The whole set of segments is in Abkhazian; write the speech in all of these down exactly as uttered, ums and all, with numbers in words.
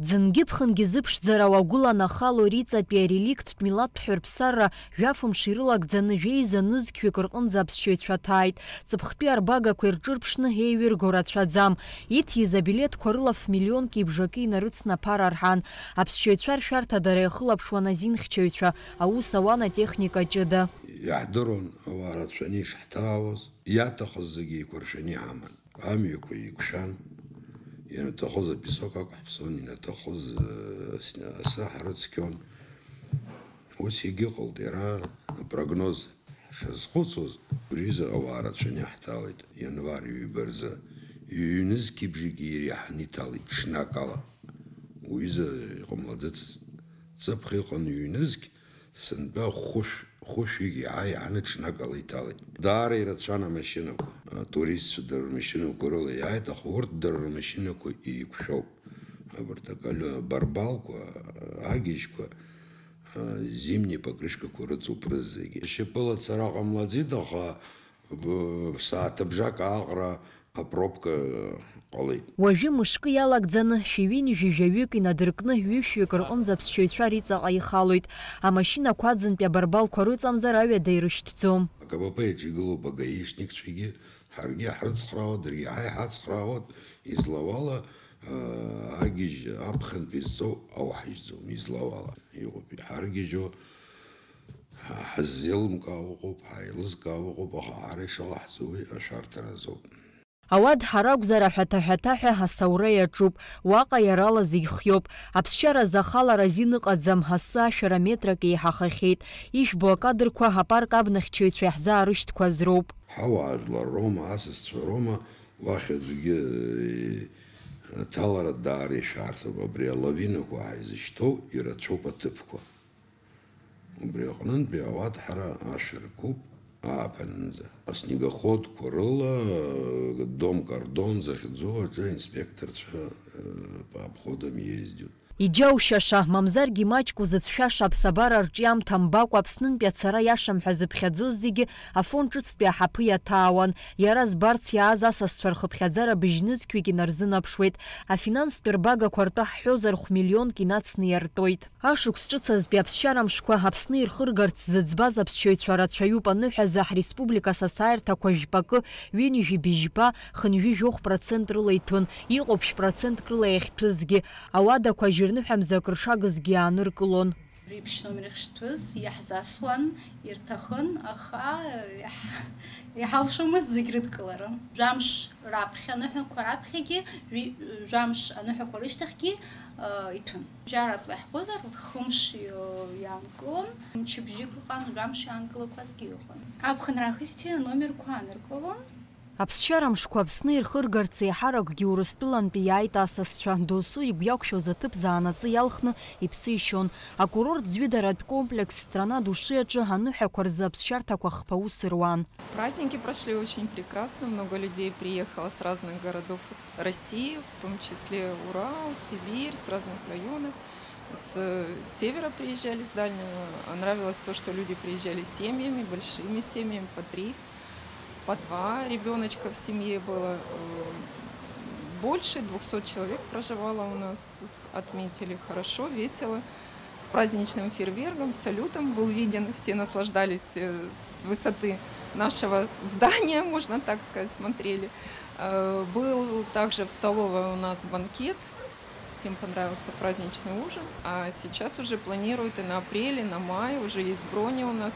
Ӡынгьы-ԥхынгьы зыԥшӡара уагәыланахало Риҵатәи ареликттә милаҭтә ҳәырԥсарра жәафымш ирылагӡаны жәеиза нызқьҩык рҟынӡа аԥсшьаҩцәа ҭааит. Ҵыԥхтәи арбагақәа ирҿырԥшны еиҩырго рацәаӡам. Иҭиз абилеҭқәа рыла ф-миллионки бжаки инарыцны аԥара рҳан. Аԥсшьаҩцәа ршәарҭа дара иахылаԥшуан азинхьчаҩцәа, аус ауан атехника ҷыда. Иаҳдыруан ауаа рацәаны ишҳҭаауаз, иаҭахыз зегьы еиқәыршәаны иҳаман. Амҩақәа еиқәшәан, ианаҭахыз апесок ақәҳԥсон, ианаҭахыз, э, сня-, асы ҳрыцқьон. Ус егьыҟалт, иара апрогноз ҳшазхәыцуаз, абри аҩыза ауаа рацәаны иаҳҭалеит. Ианвар ҩба рзы ҩ-нызқьи бжаки иреиҳаны иҭалеит, ҽнакала. Уҩыза иҟамлаӡацызт. Ҵыԥх иҟан ҩ-нызқь, сынтәа хәышә, хәышәҩык иаҳа-иаҳаны ҽнакала иҭалеит. Даара ирацәан амашьынақәа. Атуристцәа дара рмашьынақәа рыла иааит, аха урҭ дара рмашьынақәа еиқәшәоуп. Абарҭ акалио-, абарбалқәа, агьежьқәа, а, зимни покрышкақәа рыҵоуп рызегьы. Шьапыла ацара ҟамлаӡеит, аха, б-, сааҭ бжак ааҟара апробка ҟалеит. Уажәы мышкы иалагӡаны, шәи ҩынҩажәи жәаҩык инадыркны, ҩышәҩык рҟынӡа аԥсшьаҩцәа Риҵаҟа ихалоит. Амашьынақәа аӡынтәи абарбалқәа рыҵамзар аҩада ирышьҭӡом. АКПП иаҿы игылоуп агаишникцәагьы, ҳаргьы иаҳрыцхраауа, даргьы иаҳа иҳацхраауа, излауала, аа, агьежь аԥхьантәи зҵоу ауҳажьӡом, излауала иҟоуп иҳаргьежьуа. Ҳа-, ҳаззеилымкаауа ыҟоуп, ҳаилызкаауа ыҟоуп, аха ҳара ишалаҳҵо уи ашәарҭара азоуп. Ауадҳа ракәзар, аҳәаҭаҳәаҭаҳәа асаура иаҿуп, уаҟа иарала зегь хиоуп. Аԥсшьаразы ахалара азин ыҟаӡам, асы ашәара метрак еиҳахахьеит. Ижәбо акадрқәа апарк абнахьчаҩцәа иаҳзаарышьҭқәаз роуп. Ҳауаажәлар роума, асасцәа роума, уахь аӡәгьы, э, аҭалара даара ишәарҭоуп, абри алавинақәа ҳаизышьҭоу ирацәоуп аҭыԥқәа. Убри аҟнынтәи ауадҳара ашәа ркуп ааԥынынӡа. Аснегоходқәа рыла, э, дом-кордон захьӡу аҿы инспекторцәа, э, по обходам ездят. Иџьаушьаша, мамзаргьы имаҷк узыцәшәаша аԥсабара рҿиамҭа мбакәа Аԥснынтәи ацара иашам ҳәа зыԥхьаӡоз зегьы Афон ҿыцтәи аҳаԥы иаҭаауан. Иара збарц иааз асасцәа рхыԥхьаӡара быжьнызқьҩык инарзынаԥшуеит. Афинанстә рбагақәа ртәы ҳҳәозар, хә-миллионк инацны иартәоит. Ашықәс ҿыц азтәи аԥсшьара мшқәа Аԥсны ирхыргарц зыӡбаз аԥсшьаҩцәа рацәаҩуп аныҳәазы, ҳреспублика асасааирҭақәа жәпакы, ҩынҩажәи быжьба, хынҩажәи жәохә процент рыла иҭәын, иҟоуп шә-процентк рыла иахьҭәызгьы, ауадақәа ажьырныҳәамза акрыршагазгьы иааныркылон. Реиԥш номер ахьшҭәыз иаҳзасуан, ирҭахын, аха иаҳ-, иҳалшомызт зегь рыдкылара. Жәамш раԥхьа аныҳәақәа раԥхьагьы, жәи-, жәамш аныҳәақәа рышьҭахьгьы, ы, иҭәын. Бжьаратәла иаҳбозар, хымш, ы, иаанкылон, мчыбжьык ыҟан, жәамш иаанкылақәазгьы ыҟан. Аԥхынра ахьысҭи аномерқәа ааныркылон. Аԥсшьара мшқәа Аԥсны ирхыргарц еиҳаракгьы Урыстәылантәи иааит асасцәа. Досу игәы иақәшәоз аҭыԥ заанаҵы иалхны иԥсы ишьон. Акурорт зҩыдаратә комплекс Страна души аҿы аныҳәақәа рзы аԥсшьарҭақәа хԥа ус руан. Праздники прошли очень прекрасно, много людей приехало с разных городов России, в том числе Урал, Сибирь, с разных районов. С, с севера приезжали, с дальнего. А нравилось то, что люди приезжали семьями, большими семьями, по три, по два ребёночка в семье было. Э, больше двухсот человек проживало у нас. Отметили хорошо, весело, с праздничным фейерверком, с салютом. Был виден, все наслаждались, э, с высоты нашего здания, можно так сказать, смотрели. Э, был также в столовой у нас банкет. Всем понравился праздничный ужин. А сейчас уже планируют и на апрель, и на май. Уже есть брони у нас.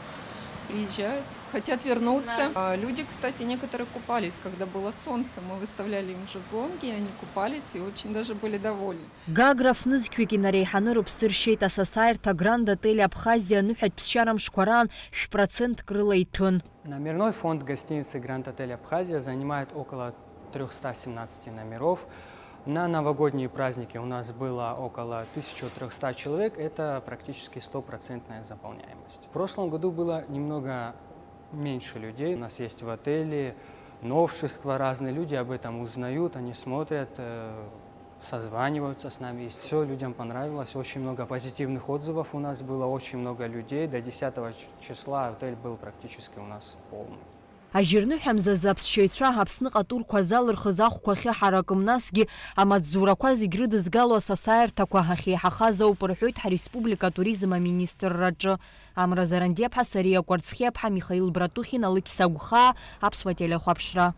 Приезжают, хотят вернуться. А люди, кстати, некоторые купались, когда было солнце. Мы выставляли им шезлонги, и они купались и очень даже были довольны. Гагра фнызқьҩык инареиҳаны рыԥсы ршьеит асасааирҭа Гранд Отель Абхазиа аныҳәатә ԥсшьара мшқәа раан шә-процентк рыла иҭәын. Номерной фонд гостиницы Гранд Отель Абхазия занимает около трёхсот семнадцати номеров. На новогодние праздники у нас было около тысячи трёхсот человек, это практически стопроцентная заполняемость. В прошлом году было немного меньше людей. У нас есть в отеле новшества, разные люди об этом узнают, они смотрят, э, созваниваются с нами. И всё людям понравилось, очень много позитивных отзывов у нас было, очень много людей. До десятого ч-, числа отель был практически у нас полный. Ажьырныҳәамзазы аԥсшьаҩцәа Аԥсныҟа атурқәа залырхыз ахәқәа ахьыҳаракым, насгьы амаҵзурақәа зегь рыдызгало асасааирҭақәа ахьеиҳахаз ауп рҳәоит ҳареспублика атуризм аминистрраҿы. Амра Зарандиаԥҳа Сариа Кәарцхиаԥҳа Михаил Братухин Алықьса Гәхаа, Аԥсуа телехәаԥшра.